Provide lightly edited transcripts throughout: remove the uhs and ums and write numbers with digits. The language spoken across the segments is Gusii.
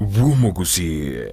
bw'omogusii.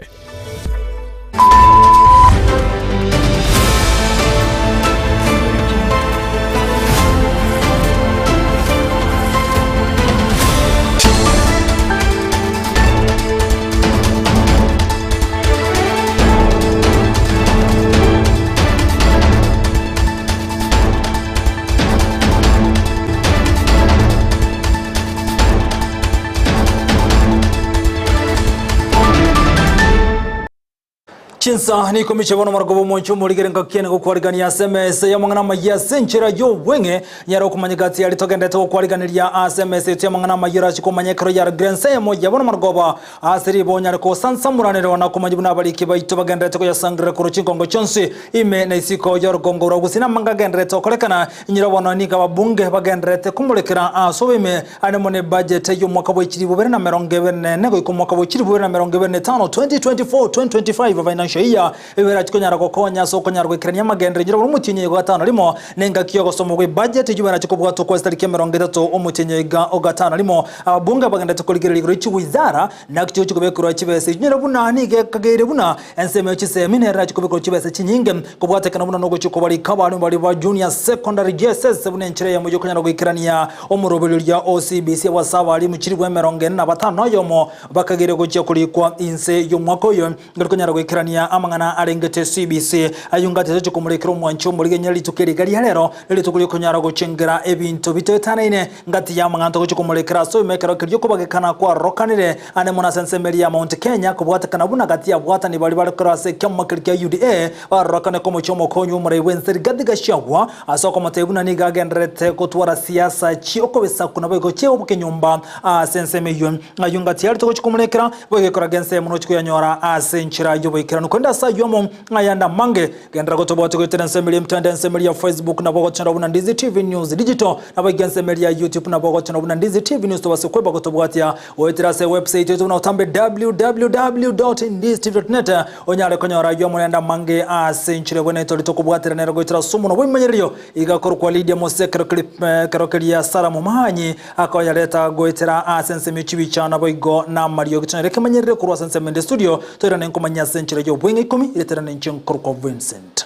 Chinsa nikomi chia bono omoroko bw'omonche omorigere ngaki ene gokwarigania ase emesa y'amang'ana amayia ase enchera y'obweng'e nyare okomanya gati aria togenderete gokwariganeria ase emesa yaito y'amang'ana amayia orache komanya ekero yaragire ensemo ya bono marogoba ase riba onyare kosansamoranerwa na komanya buna abariki baito bagenderete koyasangerera korwa chinkongo chionsi ime na isiko y'orogongo rwa gusii namanga agenderete gokorekana Inyora bono nigo ababunge bagendererete komorekera ase oboime ande mono ebudget y'omwaka bwe chilifu bibere na emerongo ebere na ene goika omwaka bwe chilifu bibere na emerongo ebere na etano, 2024-2025 financial year, eberachi konyara gokonya ase okonyara goikerania amagenderero. Inyora bono omotienyi oyo gatano rimo nengaki y'ogosoma gwe budget eyio berache kobwatwa kwa chitariki emerongo etato omotienyi oyo iga o gatano rimo. Ababunge bagendererete korigereria igoro ye chiwizara naki chigochi kobekerwa chibesa. Inyora buna nigo ekageire buna Ensemo ya chisemi nerache kobekerwa chibesa chinyinge, kobwatekana buna nogochia kobarika abarimu baria ba Junior Secondary, JSS, buna enchera eyemo yokonyara goikerania omoroberio oria o CBC ase abarimu chilifu 45 na oyomo bakageire gochia korikwa inse y'omwaka oyo ngari konyara goikerania amang'ana arengete CBC. Ayio ngati toche komorekera omwanchi omorigenya rituko eri iga ria rero nerituko riokonyara gochengera ebinto bitoetanaine ngati y'amang'ana togochia komorekera ase oyomo ekero keria okobagekana kwarorokanire Ande mono ase ensemo eria ya Mount Kenya, kobwatekana buna gati y'abwatani baria bare korwa ase ekiamuma keria kia UDA, barorokane komochia omokonyi bw'omorai bw'ense Rigathi Gachagua ase okomotebia buna nigo agendererete gotwara siasa chi'okobesaku naboigo chi'obokenyomba ase ensemo eyio. Ayio ngati aria togochia komorekera, boigo ekoraga ensemo nochia koyanyora ase enchera y'oboikeranu. Korende ase ayio amo ayande amange, Genderera gotobwatia goetera ensemo eria emtandao ensemo eria ya Facebook nabo ogochora buna Ndizi TV News Digital nabo iga ensemo eria ya YouTube nabo ogochora buna Ndizi TV News tobase kweba gotobwatia goetera ase ewebsite yaito buna otambe www.ndizitv.net onyare konyora ayio amo naende amange ase enchera ebwenerete tori tokobwatera nere goetera ase omonwa bw'ebimanyererio iga korokwa Lydia Mose ekero keri ekero keria Sarah Momanyi akoyareta goetera ase ensemo ye chibicha naboigo namariogi tonyare ekemanyererio korwa ase ensemo ende studio Toirane nkomanya ase enchera y'obweng'e ikomi, reterane inche nkorokwa Vincent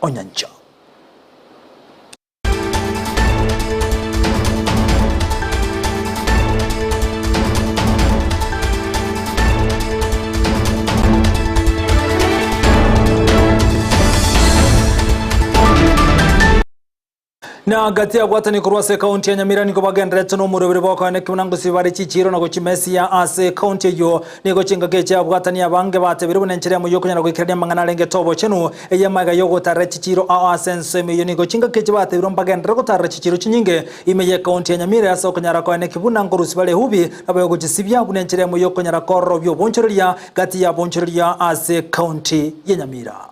Onyancha. Na gati abwatani korwa ase ekaunti ya Nyamira nigo bagendererete nomoroberi bw'okoeneki buna ngosibi bare chichiiro na gochimesia ase ekaunti eyio. Nigo chingaki echi abwatani abange batebire buna enchera emo yokonyara goikerania amang'ana arengete obochenu eye magega yogotarera chichiiro ao ase ensemo eyio. Nigo chingaki echi batebire mbagenderere gotarera chichiiro chinyinge ime y'ekaunti ya Nyamira ase okonyara koeneki buna nkorusia bare eubi nabo yogochisibia buna enchera emo yokonyara kororobia obonchoreria gati y'abonchoreria ase ekaunti ya Nyamira.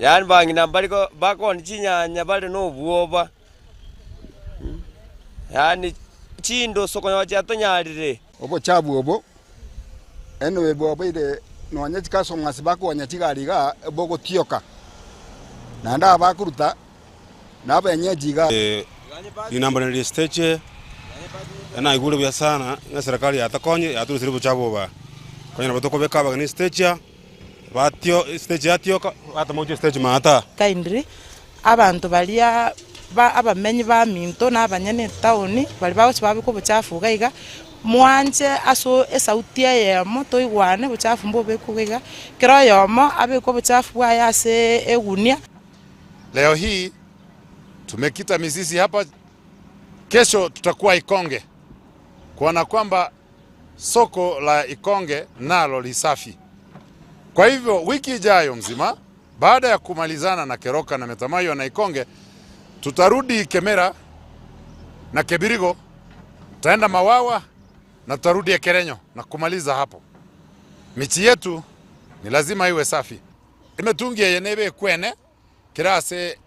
Yaani bang'ina mbari bakoonia chinyanya bare na obwoba, yaani chindoso konyora chiatonyarire. Obochafu obo anyway bwabeire nonye chikasong'asi bakonya chigari igaa bogotioka, naende aba bakoruta na abenyeji igaa. Rinamba neri riesiteche, naigure buya sana ng'a eserekari yatokonye yatoruseria obochafu obo aa. Konya nabo tokobeka abageni esiteche aa. Batio esiteji yatioka, batama gochia esiteji maata. Kindly, abanto baria ba abamenyi baminto na abanyene etown baria bagochia babeka obochafu iga iga, mwanche ase esauti eyemo toigwane obochafu mbobekwe iga iga, kera oyomo abeke obochafu bwaye ase egunia. Leo hii tumekita mizizi hapa, kesho tutakuwa Ikonge kuona kwamba soko la Ikonge nalo lisafi. Kwa hivyo wiki ijayo mzima, baada ya kumalizana na Keroka na Metamayo na Ikonge, tutarudi Kemera na Kebirigo, tutaenda Mawawa na tutarudi Ekerenyo na kumaliza hapo. Michi yetu ni lazima iwe safi. Emetungi eye nebe ekwene kera ase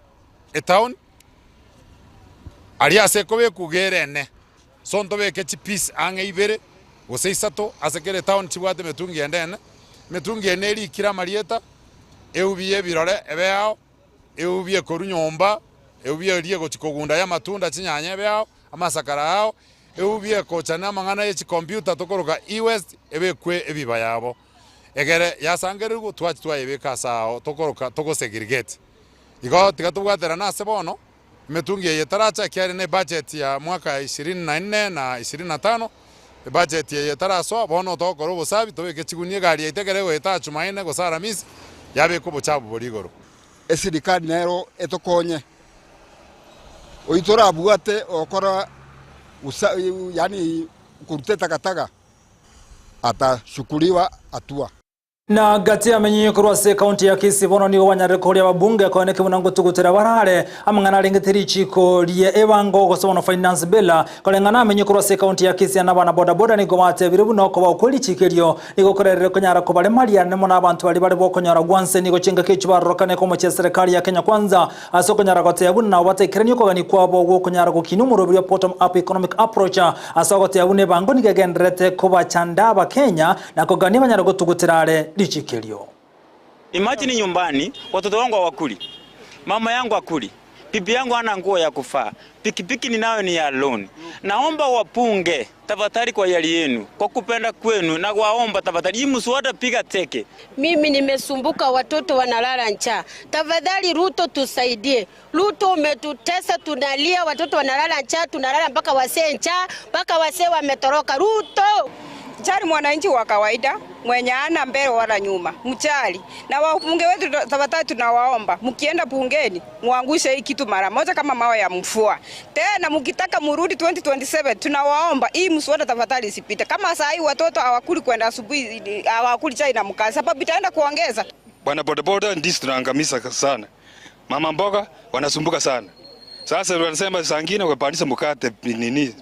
etown, aria ase ekobekwa iga ere ene. So ntobeke chipiece ang'e ibere gose isato ase kera etown chibwate emetungi ende ene. Emetungi eye nerikire amarieta, eubi y'ebirore ebe yao, eubi ekorwa nyomba, eubi eria egochia kogunda y'amatunda chinyanya ebe yao, amasakara ao. Ebu biekocha na amang'ana ye chikompiuta tokoroka e-waste ebekwe ebiba yabo. Egere yasangererigwe twachi twayebeka ase ao tokoroka togosegregate. Igo tiga tobwaterane ase bono, emetungi eye etaracha ekiagera ne ebudget ya mwaka ishirini na nne na ishirini na tano, ebudget eye etarasoa, bono togokora obosabi tobeke chigunia egari yaito ekero egoeta Jumaine gose Aramisi, yabeka obochabu boria igoro. Eserikari nero etokonye, oyio torabwate ogokora usa yaani koruta etakataka atashukuliwa hatua. Na gati y'amenyinyi korwa ase ekaunti ya Kisii bono nigo banyarire koria ababunge koeneki buna ngotugutera barare amang'ana arengete richiiko rie ebango gose bono Finance Bill. Koreng'ana amenyi korwa ase ekaunti ya Kisii na abana bodaboda nigo batebire buna okobao kwe richiiko erio nigo korerire konyara kobaremaria ane mono abanto baria bare bokonyora gwanse nigo chingaki echio barorokane komochia eserekari ya Kenya Kwanza ase okonyara goteba buna nabo bataikeranie okogania kwabo gw'okonyara gokinia omoroberi o Bottom Up Economic Approach ase ogoteba buna ebango nigo egendererete kobachanda abakenya na kogania banyare gotugutera are richiiko erio. Imagine nyumbani watoto wangu hawakuli, mama yangu hakuli, bibi yangu hana nguo ya kuvaa, pikipiki ninayo ni ya loan. Naomba wapunge tafadhali kwa hiari yenu, kwa kupenda kwenu na waomba tafadhali, hii mswada piga teke. Mimi nimesumbuka, watoto wanalala njaa. Tafadhali Ruto tusaidie. Ruto umetutesa, tunalia, watoto wanalala njaa, tunalala mpaka wasee njaa, mpaka wasee wametoroka. Ruto! Jali mwananchi wa kawaida mwenye hana mbele wala nyuma, mjali. Na wabunge wetu tafadhali, tunawaomba mkienda bungeni muangushe hii kitu mara moja kama mawe ya mvua. Tena mkitaka murudi 2027 tunawaomba hii mswada tafadhali isipite. Kama saa hii watoto hawakuli kwenda asubuhi, hawakuli chai na mkate, sababu itaenda kuongeza. Bwana bodaboda ndisi tunaangamiza sana, mama mboga wanasumbuka sana. Sasa wanasema saa ingine wakapandisha mkate nini.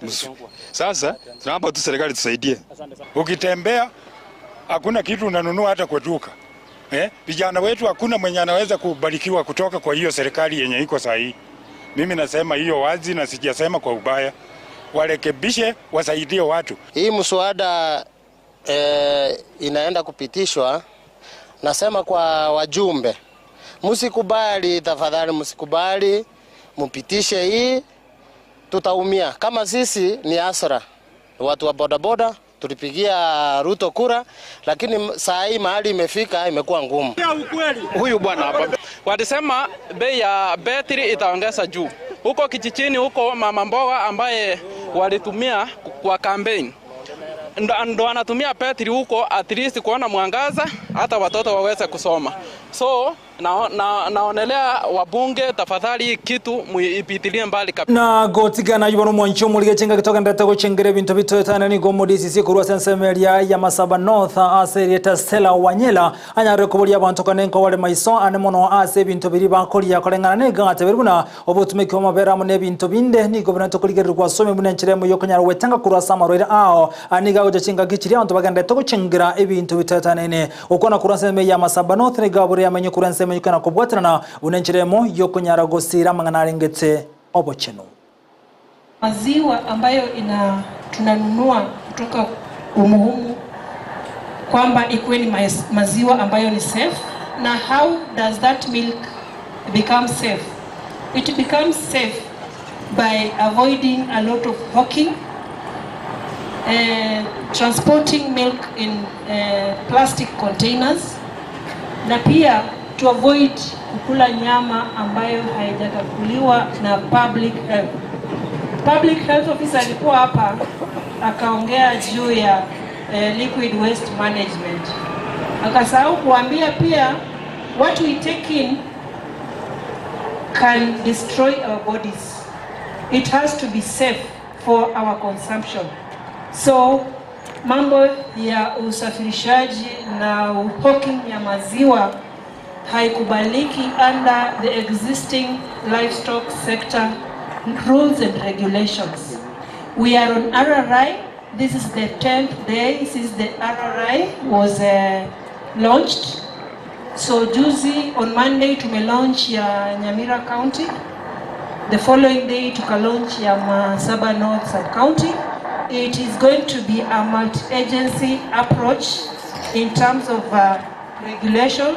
Sasa tunaomba tu serikali tusaidie. Ukitembea hakuna kitu unanunua hata kwa duka. Vijana wetu hakuna mwenye anaweza kubarikiwa kutoka kwa hiyo serikali yenye iko saa hii. Mimi nasema hiyo wazi na sijasema kwa ubaya. Warekebishe, wasaidie watu. Hii mswada inaenda kupitishwa. Nasema kwa wajumbe, msikubali tafadhali, msikubali mpitishe hii, tutaumia. Kama sisi ni asra, watu wa bodaboda tulipigia Ruto kura, lakini saa hii mahali imefika imekuwa ngumu. Huyu bwana hapa walisema bei ya betri itaongeza juu. Huko kijijini huko mama mboga ambaye walitumia kwa campaign ndo anatumia betri huko at least kuona mwangaza hata watoto waweze kusoma. So naonelea wabunge tafadhali kitu muipitilie mbali kabisa. Na gotigana yubona omwanchi omorige chinga gitogendete gochengera ebinto bitoetane nigo omo DCC korwa ase ensemo eria ya Masaba North ase erieta Stella Wanyela anyarire koboria abanto kane nko bare maiso ane mono ase ebinto biria bakoria koreng'ana na egate biri buna obotumeki bwa amabere amo na ebinto binde nigo buna tokorigererwa gwasomia buna enchera emo yokonyara gwetanga korwa ase amarwaire ao nigo agocha chingaki chiria abanto bagenderete gochengera ebinto bitoetanene gokwana korwa ase ensemo ya Masaba North nigo abore amenye korwa ensemo eyio kobwaterana buna enchera emo yokonyara gosira amang'ana arengete obochenu. Maziwa ambayo tunanunua kutoka umuhumu kwamba ikuwe ni maziwa ambayo ni safe. Na how does that milk become safe? It becomes safe by avoiding a lot of hawking, transporting milk in plastic containers, na pia to avoid kukula nyama ambayo haijakaguliwa na public health. Public health officer alikuwa hapa akaongea juu ya liquid waste management. Akasahau kuambia pia what we take in can destroy our bodies. It has to be safe for our consumption. So mambo ya usafirishaji na hawking ya maziwa haikubaliki under the existing livestock sector rules and regulations. We are on RRI. This is the 10th day since the RRI was launched. So juzi on Monday tumelaunch ya Nyamira County. The following day tukalaunch ya Masaba North Sub County. It is going to be a multi-agency approach in terms of regulation,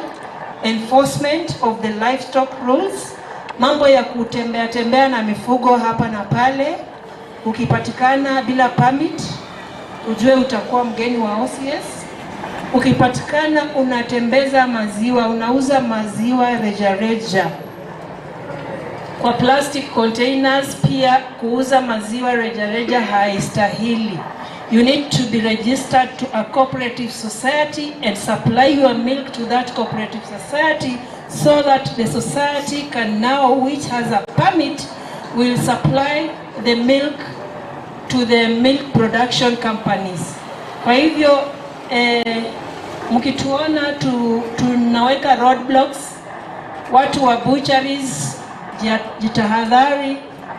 enforcement of the livestock rules, mambo ya kutembea tembea na mifugo hapa na pale. Ukipatikana bila permit, ujue utakuwa mgeni wa OCS. Ukipatikana unatembeza maziwa, unauza maziwa rejareja kwa plastic containers, pia kuuza maziwa rejareja haistahili. You need to be registered to a cooperative society and supply your milk to that cooperative society so that the society can now, which has a permit, will supply the milk to the milk production companies. Kwa hivyo eh, mkituona tu, tunaweka roadblocks, watu wa butcheries jitahadhari,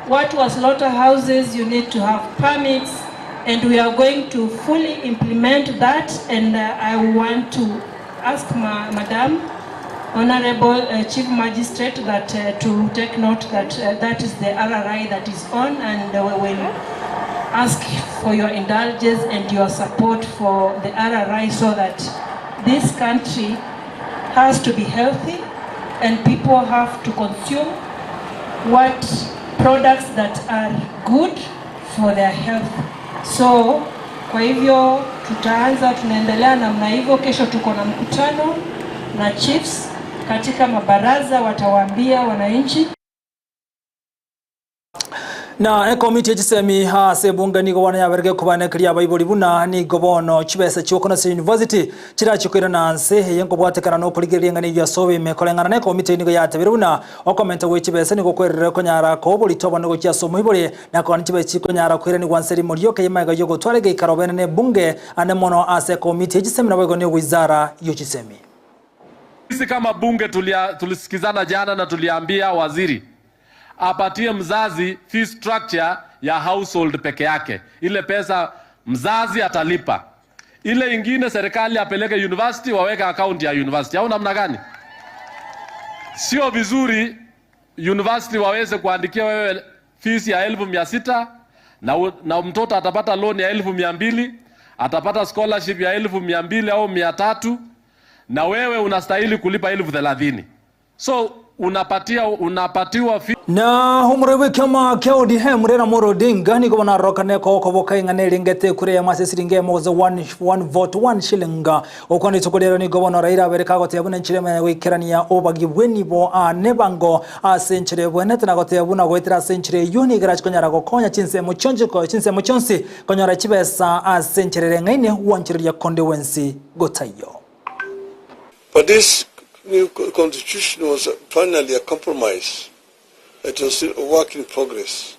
watu wa slaughterhouses you need to have permits and we are going to fully implement that and I want to ask ma Madam Honorable Chief Magistrate that to take note that that is the RRI that is on, and we will ask for your indulgence and your support for the RRI so that this country has to be healthy and people have to consume what products that are good for their health. So kwa hivyo tutaanza, tunaendelea namna hivyo. Kesho tuko na mkutano na chiefs katika mabaraza, watawaambia wananchi. Na ekomiti echisemi ase ebunge nigo bono yaberege kobanekeria abaibori buna nigo bono chibesa chi'okonase university chirachi koirana nse eye nkobwatekana na okorigereria eng'ana eyio ase oboime koreng'ana na ekomiti eyio nigo yatebire buna okomenta gwe chibesa nigo kwerire konyara koa oborito obonene gochia ase omoibori na kogania chibesa chikonyara koiranigwa nse rimo rioka eye magega y'ogotwara egeikaro bene na ebunge ande mono ase ekomiti echisemi naboigo ne wizara y'ochisemi. Sisi kama bunge tulia, tulisikizana jana na tuliambia waziri apatie mzazi fee structure ya household peke yake, ile pesa mzazi atalipa, ile ingine serikali apeleke university waweke account ya university, au namna gani? Sio vizuri university waweze kuandikia wewe fees ya 600,000 na, na mtoto atapata loan ya 200,000 atapata scholarship ya 200,000 au 300 na wewe unastahili kulipa 30,000. So unapatia unapatiwa fee Na omorwebe ekiama kia ODM Raila Amolo Odinga nigo bono arorokane kogokoboka ing'ana eringete ekure eyemo ase esiringi eyemo gose one, one vote one shilling. Gokwana rituko riaro nigo bono Raila abere kagoteba buna enchera emanya goikerania obobagi bw'enibo aa nebango ase enchera ebwenerete na goteba buna goetera ase enchera eyio nigo erache konyara gokonya chinsemo chionsi chinsemo chionsi konyora chibesa ase enchera ereng'aine gwanchereria konde gwensi gotaiyo. But this new constitution was finally a compromise. It was still a work in progress.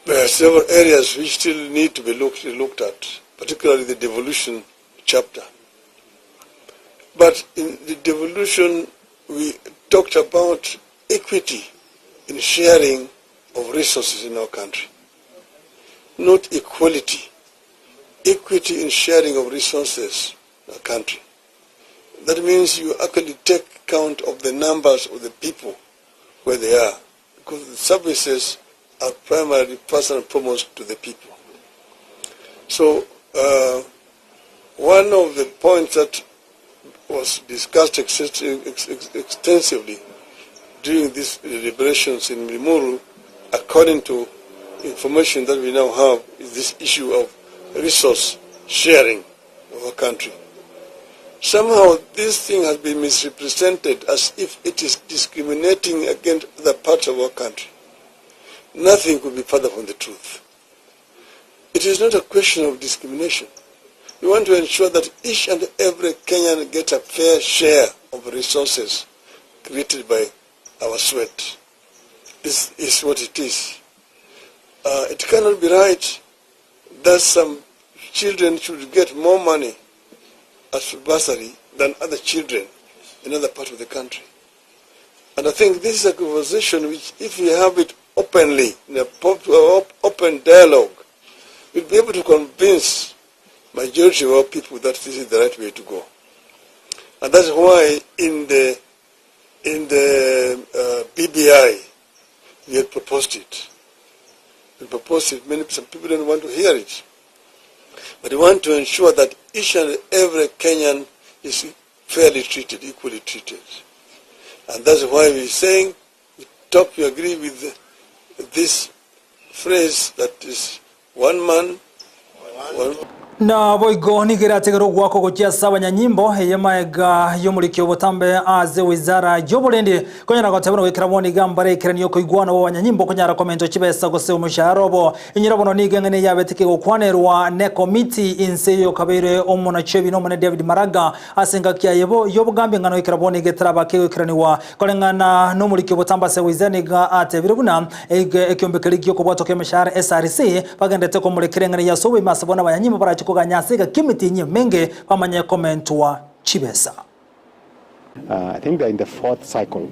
There are several areas which still need to be looked, looked at, particularly the devolution chapter. But in the devolution, we talked about equity in sharing of resources in our country, not equality. Equity in sharing of resources in our country. That means you actually take count of the numbers of the people where they are, because the services are primarily first and foremost to the people. So uh, one of the points that was discussed extensively during these deliberations in Limuru, according to information that we now have, is this issue of resource sharing of our country. Somehow this thing has been misrepresented as if it is discriminating against other parts of our country. Nothing could be further from the truth. It is not a question of discrimination. We want to ensure that each and every Kenyan gets a fair share of resources created by our sweat. This is what it is. It cannot be right that some children should get more money as bursary than other children in other parts of the country. And I think this is a conversation which, if we have it openly, in a open dialogue, we'll be able to convince majority of our people that this is the right way to go. And that's why in the, in the BBI, we had proposed it. We proposed it. Many, some people don't want to hear it. But we want to ensure that each and every Kenyan is fairly treated, equally treated. And that's why we're saying, we top, we agree with this phrase that is one man, one Naboigo nigo erategere ogoakwa gochia ase abanyanyimbo, eye maega y'omoriki obotambe ase wizara y'oborendi, konyara goteba na goikera bono iga mbare ekerani y'okoigwana bw'abanyanyimbo konyara komentwa chibesa gose omoshahara obo. Inyora bono nigo eng'ana eye yabete kegokwanerwa nekomiti inse y'okabeire omonachiebi n'omonene David Maraga ase engaki yaye bo y'obogambi eng'ana goikera bono iga etaraba kegoikeranigwa Koreng'ana nomoriki obotambe ase Wizara nigo atebire buna ekiombe keria gi'okobwatwa kw'emeshahara SRC bagenderete komorekera eng'ana eyio ase oboime ase bono abanyanyimbo barache koganya ase egaki emetienyi emenge bamanye komentwa chibesa. I think they're in the fourth cycle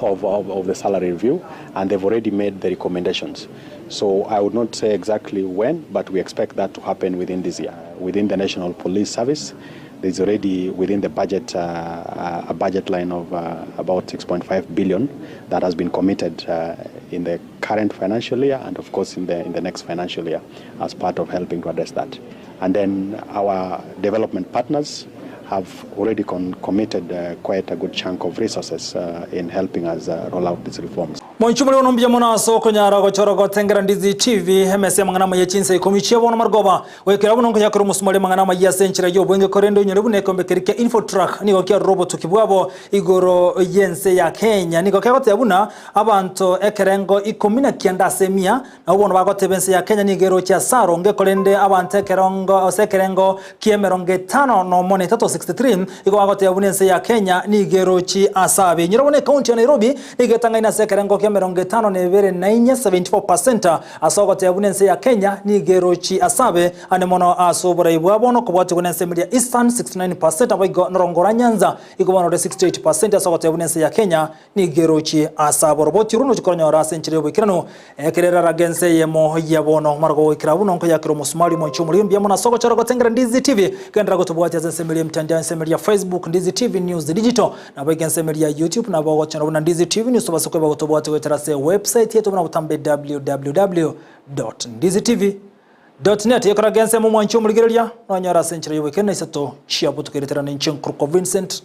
of, of, of the salary review and they've already made the recommendations. So I would not say exactly when, but we expect that to happen within this year. Within the National Police Service, there's already within the budget uh, a budget line of uh, about 6.5 billion that has been committed uh, in the current financial year and of course in the in the next financial year as part of helping to address that. And then our development partners have already con- committed uh, quite a good chunk of resources uh, in helping us uh, roll out these reforms. Moinche more bono mbuya mono ase okonyara gochora gotengera Ndizi TV, emesa y'amang'ana amaya chinsa ikomi chia bono marogoba. Goikera buna nkoyakora omosumari amang'ana amaya ase enchera y'obwenge korende onyore buna ekeombe keria kia Infotrak nigo kiarora obotuki bwabo igoro y'ense ya Kenya. Nigo kegoteba buna abanto ekerengo ikomi na kianda ase emia nabwo bono bagoteba ense ya Kenya nigo eroche ase aronge korende abanto ekerongo ase ekerengo ki'emerongo etano nomo na etato, 63, igo bagoteba buna ense ya Kenya nigo erochi ase abe. Inyora buna ekaunti ya Nairobi nigo etang'aine ase ekerengo ki'emerongo etano na ebere na inye, 74%, ase ogoteba buna ense ya Kenya nigo erochi ase abe ande mono ase oborai bwa bono kobwatigwa n'ensemo eria Eastern, 69%, naboigo norongo rwa Nyanza igo bono ore 68% ase ogoteba buna ense ya Kenya Nigo erochie ase aboroboti orwo nochia koronyora ase enchera y'oboikeranu, ekero erarage ense eyemo ya bono. Omara gogoikera abwo nonkoyakera omosumari omonche omoriri mbuya mono ase ogochora gotengera Ndizi TV. Genderera gotobwatia ase ensemo eria y'emitandao ensemo eria ya Facebook Ndizi TV News Digital, naboigo ensemo eria ya YouTube nabo ogochora buna Ndizi TV News obase kweba gotobwatia goetera ase ewebsite yaito buna botambe www.ndizitv.net. Ekorage ensemo omwanchi omorigereria nonyore ase enchera y'oboikeranu na isato chia botuko ereterana inche nkorokwa Vincent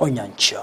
Onyancha.